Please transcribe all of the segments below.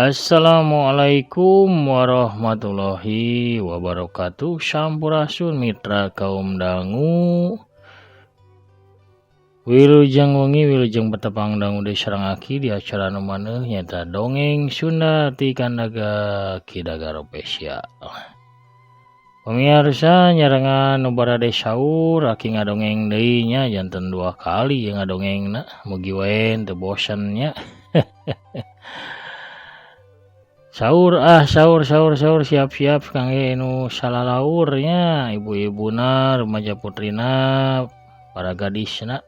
Assalamualaikum warahmatullahi wabarakatuh. Sampurasun mitra kaum dangu. Wilujeng wengi, wilujeng betepang dangu deui sareng aki di acara nu maneuh nyaeta Dongeng Sunda ti Kandaga Kidaga Ropesia. Pemirsa nyarengan nu barade saur aki ngadongeng deui nya janten dua kali ieu ngadongengna mugi wae teu bosen nya. Saur ah saur saur saur siap-siap kangge nu salalaur nya ibu-ibuna remaja putrina para gadisna.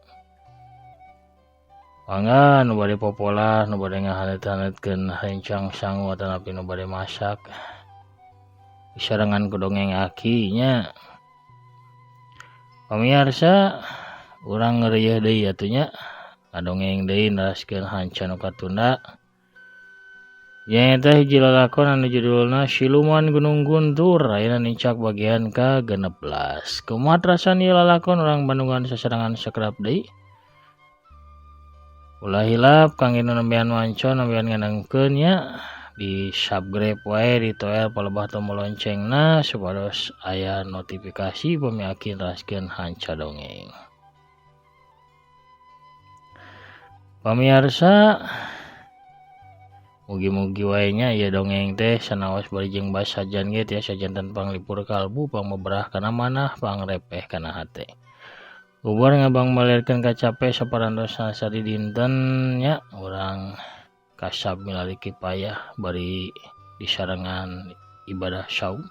Mangga nu bade popolah nu bade ngahaneut-haneutkeun rencang sangu atanapi nu bade masak. Disarengan ku dongeng aki nya. Pamirsa urang ngeureuyeun deui atuh nya ngadongeng deui neraskeun hanca nu katunda. Nyaeta hiji lalakon anu judulna Siluman Gunung Guntur ayeuna nincak bagian ka-16. Kumaha rasan ieu lalakon urang Bandungan sasarengan sakerap deui. Ulah hilap kangge nu nembean wanco nembean nganangkeun nya di subscribe wae di toel palebah tombol loncengna supados aya notifikasi pami aki neraskeun hanca dongeng. Pamiarsa mugi-mugi wae nya ieu dongeng teh sanaos bari jeung basajan ge tiasa janten panglipur kalbu pangbeberah kana manah pangrepeh kana hate. Ubar ngabang malirkeun kacape saparantosna sadi dinten nya urang kasab milari kipayah bari disarengan ibadah saum.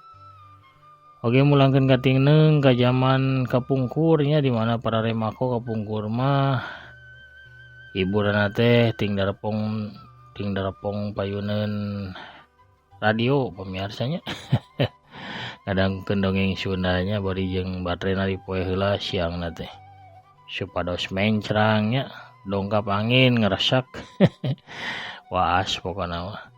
Oge mulangkeun katineng ka jaman kapungkur nya di mana para remako kapungkur mah hiburanna teh ting darepong payuneun radio pamiarsanya. Ngadangkeun dongeng Sundanya bari jeung baterena dipoe heula siangna teh supados mencrang nya dongkap angin ngeresak. Waas pokona mah.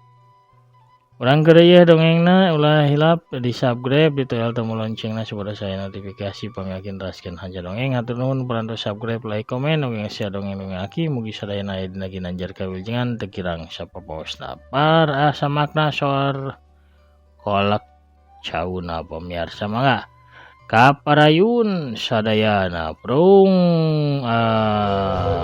Urang keur ieu dongengna ulah hilap di subscribe di toel tombol loncengna supados aya notifikasi pami aki neraskeun hanca dongeng. Hatur nuhun parantos subscribe, like, komen oge share dongeng-dongeng aki mugi sadayana aya dina ginanjar kawilujengan teu kirang sapapaosna. Par asa makna sor kolak cauna pamiarsa mangga kaparayun sadayana prung ah.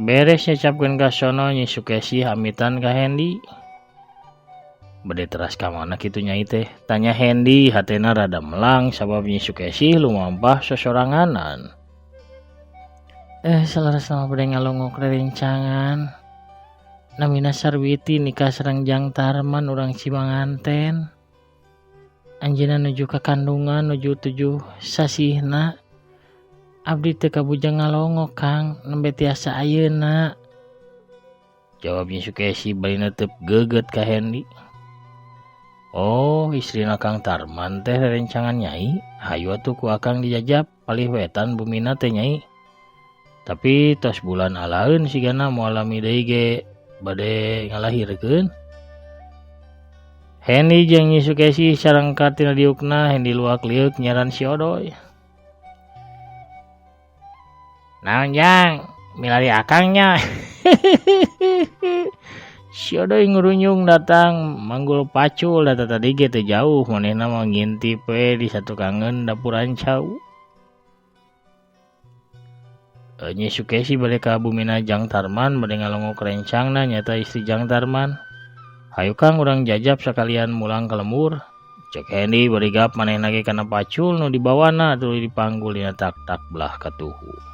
Beres nyecapkeun ka sono Nyi Sukesi hamitan ka Hendi. Bade teras ka mana kitu nyai teh? Tanya Hendi hatena rada melang sabab Nyi Sukesi lumampah sosoranganan. Saleresna mah bade ngalongok rerencangan. Namina Sarwiti nikah sareng Jang Tarman urang Cimanganten. Anjeunna nuju ka kandungan nuju 7 sasihna. Abdi teu kabujang ngalongok Kang, nembe tiasa ayeuna. Jawab Nyi Sukesi bari netep geget ka Hendi. Oh, istrina Kang Tarman teh rerencangan nyai, hayu atuh ku akang dijajab palih wetan bumina teh nyai. Tapi tos bulan alaeun sigana moal lami deui ge bade ngalahirkeun. Hendi jeung Nyi Sukesi sarengkat tina diukna, Hendi luak lieuk nyaran si Odoy. Naon Jang, milari akangnya. Si Odoy ngurunyung datang manggul pacul data tadi ge teu jauh manehna mah ngintip we di satukangeun dapuran cau. Nyi Sukesi bade ka bumina Jang Tarman bade ngalongok rencangna nyaeta istri Jang Tarman. Hayu Kang urang jajab sakalian mulang ka lembur. Cek Hendi bari gap manehna ge kana pacul nu dibawana tuluy dipanggul dina tak-tak belah katuhu.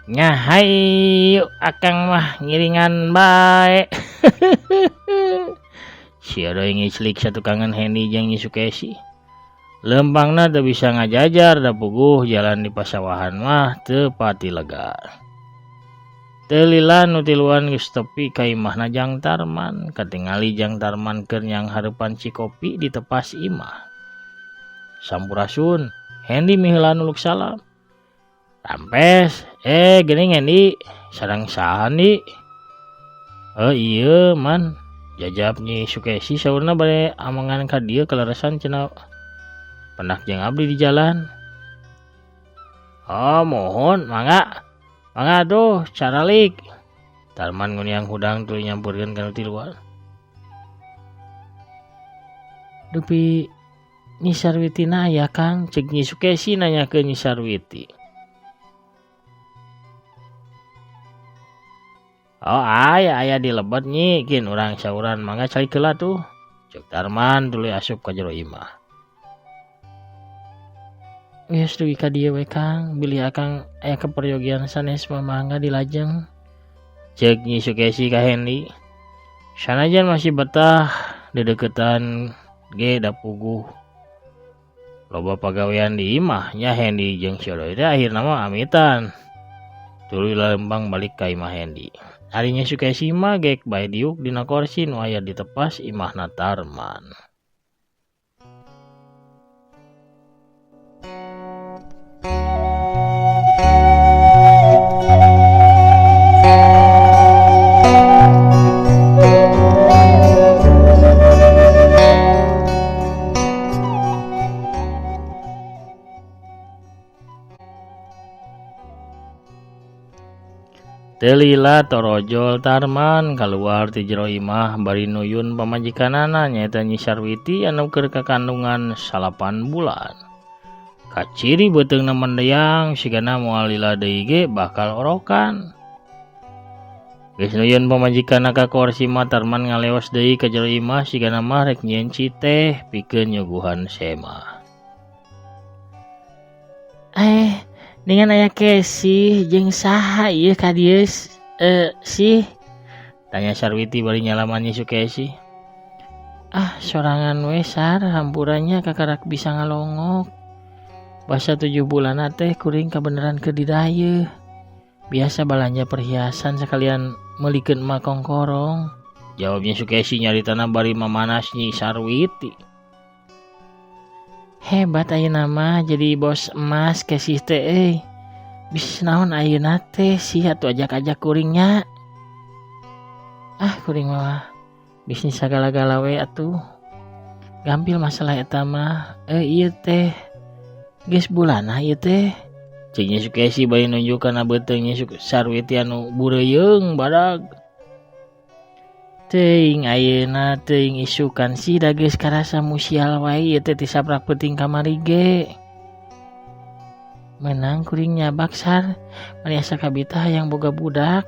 Nya hayu akang mah ngiringan bae. Si Odoy ngiclik satukangan Hendi jeung Nyi Sukesi. Lempangna teu bisa ngajajar da puguh jalan di pasawahan mah teu pati lega. Teu lila nu tiluan geus tepi ka imahna Jang Tarman, katingali Jang Tarman keur nyang hareupan cikopi di tepas imah. Sampurasun, Hendi miheulaan uluk salam. Rampes, geuning Hendi, sareng saha Ndi? Oh iya man, jajab Nyi Sukesi saurna bade amengan ka dieu kaleresan cenah pendak jeung abdi di jalan. Oh mohon, mangga. Mangga atuh caralik. Tarman nguniang hudang tuluy nyampeurkeun ka nu ti luar. Dupi Nyi Sarwiti na aya Kang, ceuk Nyi Sukesi nanyakeun Nyi Sarwiti. Oh aya aya di lebet Nyi, kin urang sauran mangga calik heula tuh. Ceuk Tarman tuluy asup ka jero imah. Geus dugi ka dieu we Kang, bilih akang aya kaperyogian sanes mah mangga dilajeng. Ceuk Nyi Sukesi ka Hendi. Sanajan masih betah dedeukeutan ge da puguh. Loba pagawean di imah nya Hendi jeung si Odoy teh akhirna mah amitan. Tuluy lalembang balik ka imah Hendi. Ari Nyi Sukesi mah gek bae diuk dina korsi nu aya di tepas imahna Tarman. Teu lila torojol Tarman kaluar ti jero imah bari nuyun pamajikanana nyaeta Nyi Sarwiti anu keur kakandungan 9 bulan. Kaciri beuteungna mendeyang sigana moal lila deui ge bakal orokan. Geus nuyun pamajikanna ka korsi mah Tarman ngaleos deui ka jero imah sigana mah rek nyieun citeh pikeun nyuguhan Sema. Dengan aya Kesi jeung saha ieu ka dieu sih? Tanya Sarwiti bari nyalaman Nyi Sukesi. Ah, sorangan we Sar, hampurannya kakarak bisa ngalongok. Basa 7 bulan teh kuring kabeneran keur didayeuh. Biasa balanja perhiasan sekalian meulikeun emak kongkorong. Jawab Nyi Sukesi nyaritana bari mamanas Nyi Sarwiti. Hebat ayeuna mah jadi bos emas Kesi teh euy. Bisnis naon ayeuna teh sih atuh ajak-ajak kuringnya. Ah kuring mah bisnis sagala-gala we atuh. Gampil masalah eta mah. Ieu teh geus bulanah ieu teh. Ceuk Nyi Sukesi bari nunjuk kana beuteung Nyi Sarwiti anu bureuyeung badag. Teuing ayeuna teuing isukan sih da geus karasa musial wae ieu teh ti saprak peuting kamari ge. Menang kuring nyabak Sar, mani asa kabita hayang boga budak.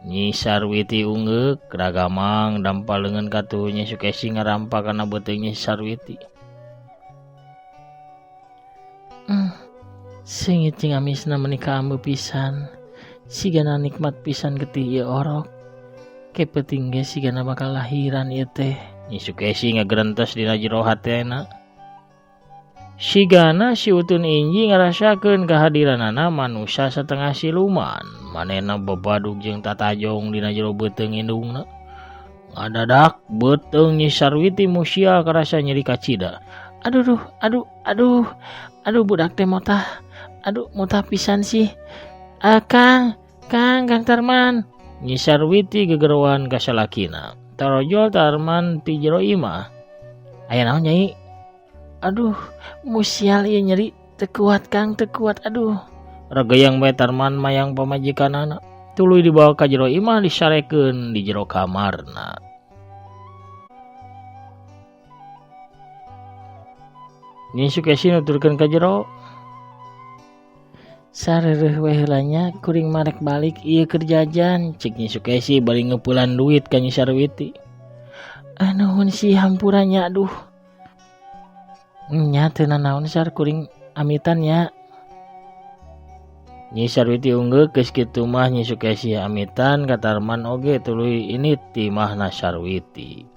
Nyi Sarwiti ungeuk ragamang dampal leungeun katuhu Nyi Sukesi ngarampa kana beuteung Nyi Sarwiti. Seungit jeung amisna meuni kaambe pisan. Sigana nikmat pisan getih ieu orok. Ke peuting ge sigana bakal lahiran ieu teh. Nyi Sukesi ngagerentes dina jero hatena. Sigana si Utun Inji ngarasakeun kehadiranana manusia setengah siluman. Manehna bebadug jeung tatajong dina jero beuteung indungna. Ngadadak beuteung Nyi Sarwiti musial karasa nyeri kacida. Aduh duh, aduh, aduh. Aduh budak teh motah. Aduh motah pisan sih. Kang, Kang, Kang Tarman. Nyi Sarwiti gegeroan ka salakina. Tarojol Tarman ti jero imah. Aya naon Nyai? Aduh, musial ieu nyeri teu kuat Kang, teu kuat aduh. Regeyang bae Tarman mayang pamajikanana. Tuluy dibawa ka jero imah disarekeun di jero kamarna. Nyi Sukesi nuturkeun ka jero. Sareureun we heula nya kuring marek balik ieu keur jajan, ceuk Nyi Sukesi bari ngeupulan duit ka Nyi Sarwiti. Ah nuhun sih hampura nya aduh. Nya teu nanaon Sar kuring amitan nya. Nyi Sarwiti unggeuh geus kitu mah Nyi Sukesi amitan ka Tarman oge tuluy ini ti imahna Sarwiti.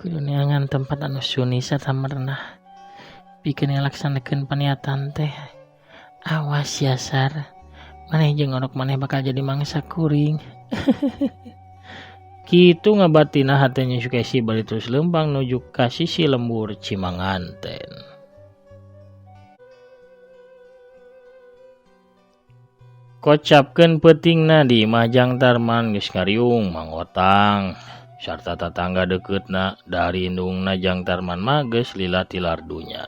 Kudu neangan tempat anu sunyi sarta merenah. Pikeun ngalaksanakeun paniatan teh. Awas ya Sar, maneh jeung orok maneh bakal jadi mangsa kuring. Kitu ngabatina hate Nyi Sukesi bari terus leumpang nuju ka sisi lembur Cimanganten. Kocapkeun peutingna di imah Jang Tarman geus ngariung Mang Otang sarta tatangga deuketna dari indungna Jang Tarman mah geus lila tilar dunya.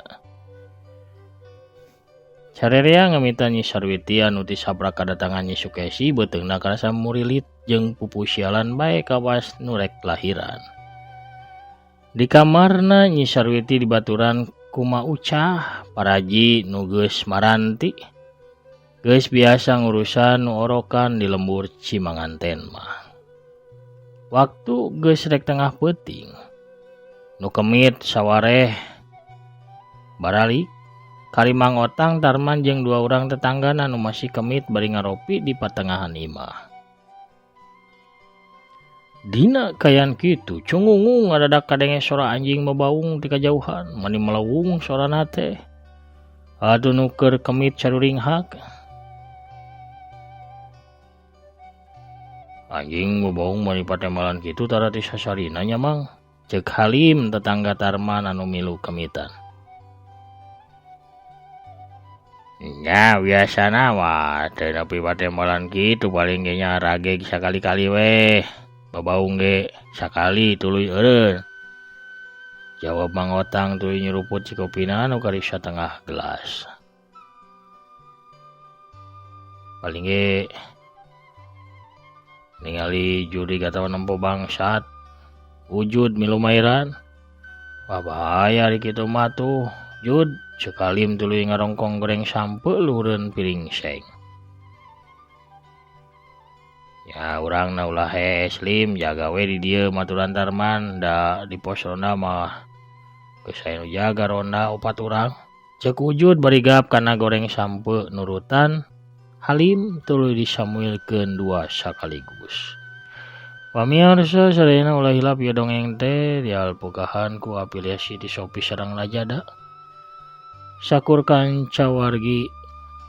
Sarerea ngamitan Nyi Sarwiti anu ti saprak kadatangan Nyi Sukesi beuteungna karasa murilit jeung pupusialan bae kawas nu rek lahiran. Di kamarna Nyi Sarwiti dibaturan ku Ma Ucah paraji nu geus maranti. Geus biasa ngurusan nu orokan di lembur Cimanganten mah. Waktu geus rek tengah peuting, nu kemit sawareh baralik kari Mang Otang Tarman jeung dua urang tetanggana nu masih kemit bari ngaropi di patengahan imah. Dina kayan kitu cungungung ngadadak kadenge sora anjing babaung ti kajauhan mani melewung sorana teh. Atuh nu keur kemit saruringhak. Anjing babaung mani patembalan kitu tara ti sasarina nya Mang. Ceuk Halim tetangga Tarman anu milu kemitan. Nya biasana mah teu nepi patembalan kitu paling ge nya rageg sakali-kali weh. Babaung ge sakali tuluy eureun. Jawab Mang Otang tuluy nyeruput cikopina anu kari satengah gelas. Paling ge ningali jurig atawa nempo bangsat wujud milumairan. Wah bahaya ari kitu mah tuh. Jud ceuk Halim tuluy ngarongkong goreng sampe luhureun piring seng. Ya urangna ulah hees Lim jaga we di dieu maturan Tarman da di pos ronda mah geus aya nu jaga ronda opat urang. Ceuk Ujud bari gap kana goreng sampe nurutan Halim tuluy disamuilkeun dua sakaligus. Pamiarsa sadayana ulah hilap ieu dongeng teh dialpukahan ku afiliasi ti Shopee sareng Lazada. Sakur kanca wargi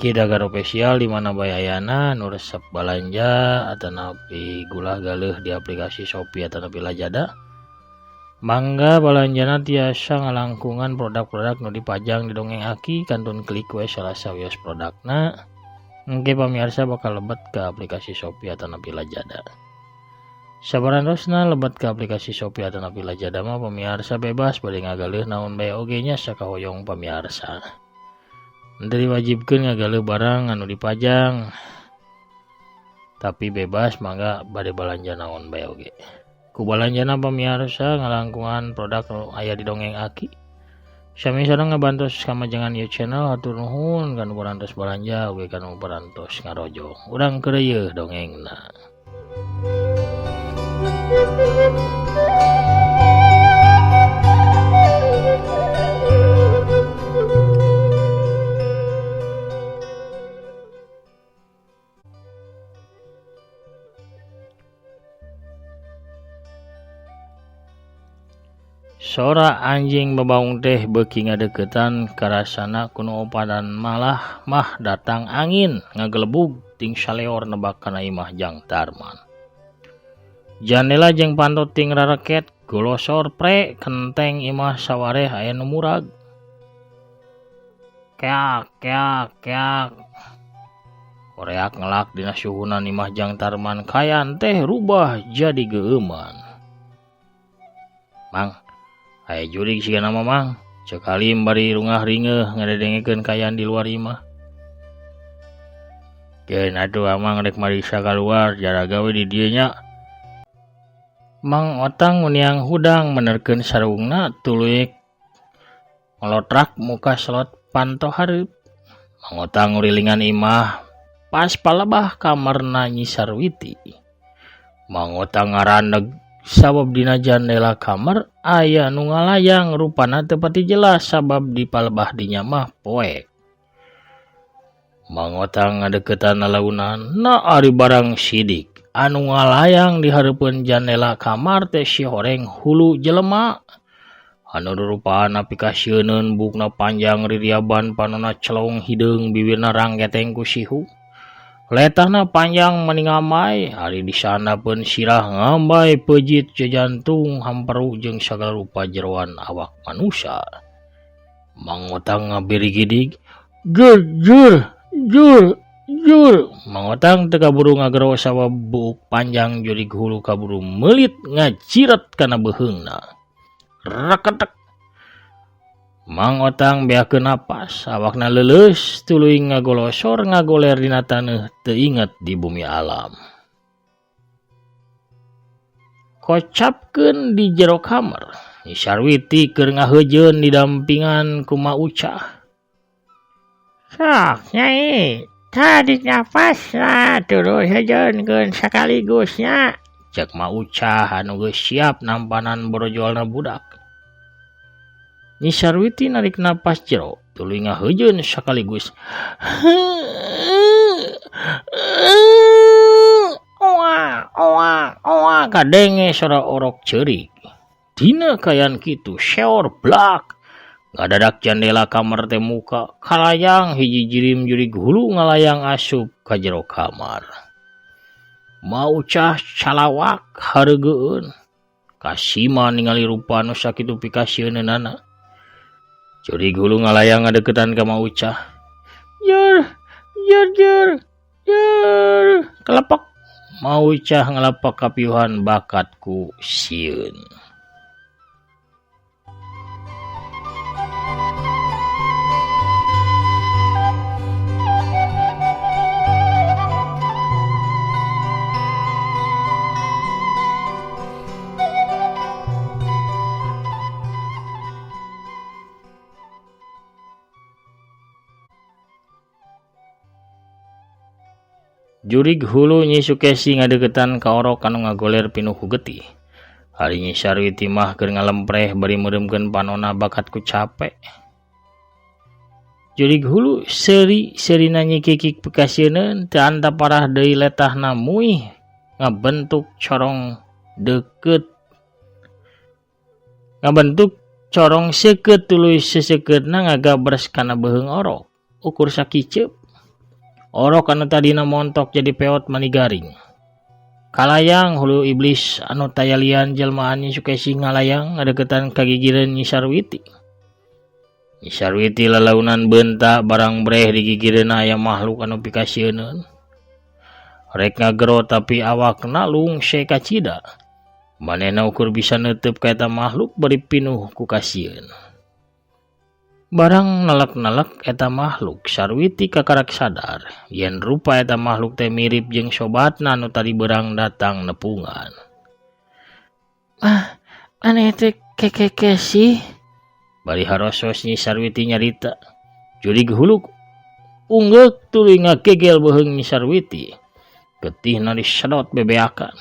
Ki Dagar Official di mana bae ayana nu resep balanja atanapi gulah galeuh di aplikasi Shopee atanapi Lazada. Mangga balanjana tiasa ngalangkungan produk-produk nu dipajang di dongeng Aki kantun klik we salah sawios produkna. Engke pamirsa bakal lebet ke aplikasi Shopee atanapi Lazada. Sabarandosna lebet ke aplikasi Shopee atanapi Lazada mah pamirsa bebas bade ngagaleuh naon bae oge nya sakahoyong pamirsa. Henteu diwajibkeun ngagaleuh barang anu dipajang. Tapi bebas mangga bade balanja naon bae oge. Ku balanjana pamirsa ngalangkungan produk nu aya di dongeng Aki. Sami sareng ngabantos kamajengan ieu channel hatur nuhun kanu parantos balanja oge kanu parantos ngarojong. Urang keur ieu dongengna. Sora anjing babaung teh beuki ngadeukeutan karasana ku nu opadan malah mah datang angin ngagelebug ting saleor nebak kana imah Jang Tarman. Jandela jeung panto ting rareket golosor pre kenteng imah sawareh aya nu murag. Keak keak keak. Koreak ngelak dina suhunan imah Jang Tarman kayan teh rubah jadi geueuman. Mang, aya jurig sigana mah Mang. Ceuk Halim bari rungah ringeuh ngadedengekeun kayan di luar imah. Keun atuh Amang rek mariksa kaluar jaraga we di dieu nya. Mang Otang nguniang hudang menerkeun sarungna tuluy ngelotrak muka slot panto hareup. Mang Otang ngurilingan imah pas palebah kamarna Nyi Sarwiti. Mang Otang ngarandeg sabab dina jandela kamar aya nu ngalayang rupana teu pati jelas sabab di palebah dinya mah poek. Mang Otang ngadeuketan lalaunan na ari barang sidik anu ngalayang di hareupeun jandela kamar teh si horeng hulu jelema. Anu rurupaan pikasieun buukna panjang ririaban panona celong hideung bibirna ranggeteng ku sihu. Letahna panjang mani ngamai, ari disanapeun sirah ngambay peujit jantung hamperu jeung sagala rupa jeroan awak manusia. Mang Otang ngabirigidig, "Jur jur jur jur." Mang Otang teu kaburu ngagero sabab buuk panjang jurig hulu kaburu meulit ngaciret kana beuheungna. Reketek. Mang Otang beakeun napas, awakna leuleus tuluy ngagolosor ngagoler dina taneuh teu inget di bumi alam. Kocapkeun di jero kamar, Nyi Sarwiti keur ngaheujeun didampingan ku Ma Ucah. Sok Nyai, tarik napasna tuluy heujeunkeun sakaligus nya. Cek Ma Ucah anu geus siap nampanan borojolna budak. Nyi Sarwiti narik napas jero, tuluy ngaheujeun sakaligus. Oa oa oa kadenge sora orok ceurik. Dina kaayaan kitu seor blak. Ngadadak jandela kamar teh muka kalayang hiji jirim jurig hulu ngalayang asup ka jero kamar. Ma Ucah calawak hareugeun. Kasima ningali rupa nu sakitu pikasieunana. Jurig hulu ngalayang ngadeukeutan ka Ma Ucah. Jur jur jur jur kelepek. Ma Ucah ngalapak kapiuhan bakat ku sieun. Jurig hulu Nyi Sukesi ngadeuketan ka orok anu ngagoler pinuh ku getih. Ari Nyi Sarwiti mah keur ngalempreh bari meureumkeun panona bakat ku cape. Jurig hulu seuri seurina Nyi Kikik pikasieun teu antap parah deui letahna muih ngabentuk corong deukeut. Ngabentuk corong seukeut tuluy seseukeutna ngagabres kana beuheung orok. Ukur sakiceup. Orok anu tadina montok jadi peot mani garing. Kalayang hulu iblis anu tayalian jelmaan Nyi Sukesi ngalayang ngadeuketan ka gigireun Nyi Sarwiti. Nyi Sarwiti lalaunan beunta barang breh di gigireunna aya makhluk anu pikasieun. Rek ngagero tapi awakna lungse kacida. Manehna ukur bisa neuteub ka eta makhluk bari pinuh ku kasieun. Barang nelek-nelek eta makhluk, Sarwiti kakarak sadar yen rupa eta makhluk teh mirip jeung sobatna anu tadi beurang datang nepungan. Ah, aneh teh kekeke sih. Bari harosos Nyi Sarwiti nyarita. Jurig hulu unggeuk tuluy ngagegel beuheung Nyi Sarwiti. Getihna disedot bebeakan.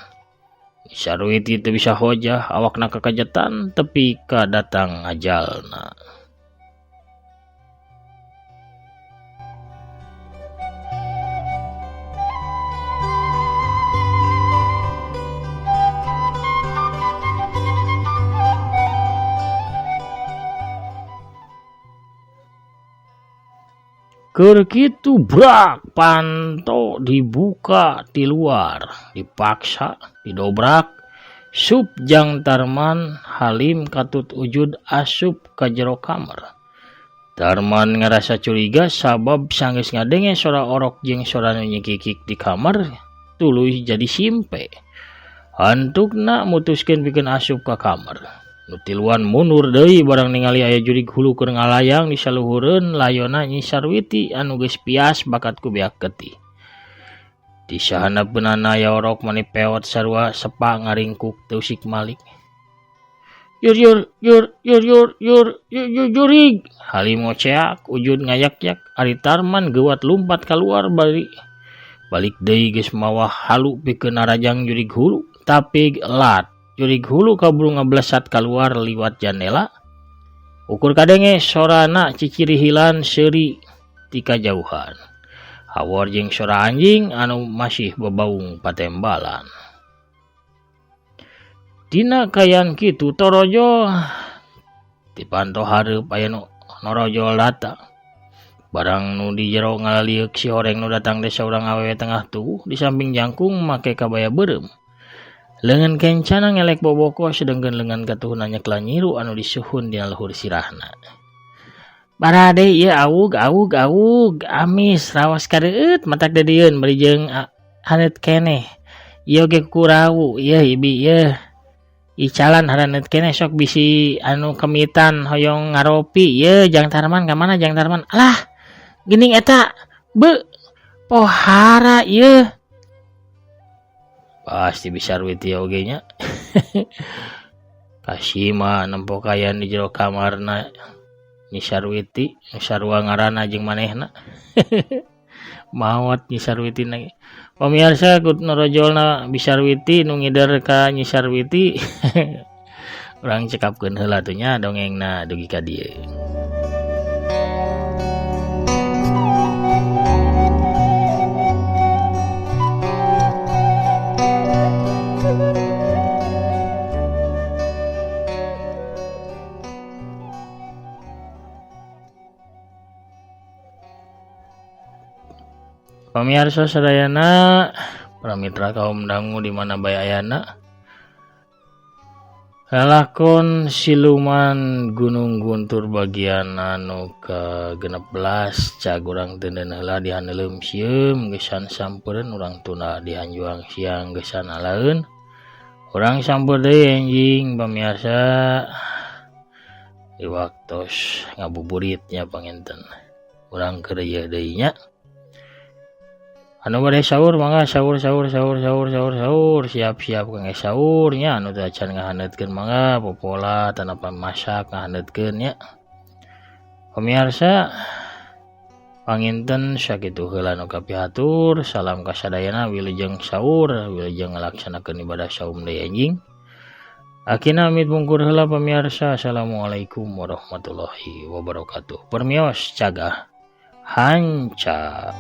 Nyi Sarwiti teu bisa hojah, awakna kakajetan tepi ka datang ajalna. Keur kitu brak panto dibuka di luar, dipaksa, didobrak. Sup jang Tarman Halim katut ujud asup ka jero kamar. Tarman ngarasa curiga sabab sanggeus ngadenge sora orok jeung sora nu Nyi Kikik di kamar tuluy jadi simpe. Hantukna mutuskeun pikeun asup ka kamar. Nu tiluan mundur deui barang ningali aya jurig hulu keur ngalayang di saluhureun layona Nyi Sarwiti anu geus pias bakat ku beak getih. Di sahandapeunana aya orok mani peot sarua sepa ngaringkuk teu usik malik. Jur jur jur jur jur jur jur jurig. Halim ngoceak ujud ngayak-yak ari Tarman geuwat lumpat kaluar bari balik deui geus mawa halu pikeun narajang jurig hulu tapi lat. Jurig hulu kaburu ngablesat kaluar liwat jandela. Ukur kadenge sorana cicirihilan seuri ti kajauhan. Hawor jeung sora anjing anu masih bebaung patembalan. Dina kaayaan kitu torojo Ti panto hareup aya nu norojol datang. Barang nu di jero ngalalieuk si horeng nu datang teh saurang awewe tengah tubuh di samping jangkung make kabaya beureum. Leungeun kencana ngelek boboko sedengkeun leungeun katuhuna nyekla nyiru anu disuhun dina luhur sirahna. Barade ieu awug awug awug amis raos kadeueut matak dedieun bari jeung haneut keneh. Ieu ge kurawu ieu ibi ieu. Icalan haraneut keneh sok bisi anu kemitan hoyong ngaropi ieu Jang Tarman ka mana Jang Tarman. Alah geuning eta beu pohara ieu. Pasti bisa Sarwiti oge nya. Kasima nempo kaayaan di jero kamarna Nyi Sarwiti nu sarua ngaranna jeung manehna. Maot Nyi Sarwiti na ge. Pamirsa ku norojolna Bi Sarwiti nu ngider ka Nyi Sarwiti. Urang cekapkeun heula atuh nya dongengna dugi ka dieu. Pamirsa sadayana, para mitra kaum dangu di mana bae ayana. Lalakon siluman Gunung Guntur bagian anu ke-16 cag urang teuneun heula dihaneuleum sieum geusan sampeureun urang tunda dihanjuang siang geusan alaeun. Urang sampeur deui enjing pamirsa di waktos ngabuburit nya panginten. Urang keur ieu deui nya. Anu bade sahur mangga sahur sahur sahur sahur sahur sahur siap-siap kangge sahur nya anu teu acan ngahaneutkeun mangga popola tanapa masak ngahaneutkeun nya. Pamirsa panginten sakitu heula nu kapihatur salam kasadayana wilujeng sahur wilujeng ngalaksanakeun ibadah saum deui anjing. Akina amit mungkur heula pamirsa. Assalamualaikum warahmatullahi wabarakatuh. Permios cagah hanca.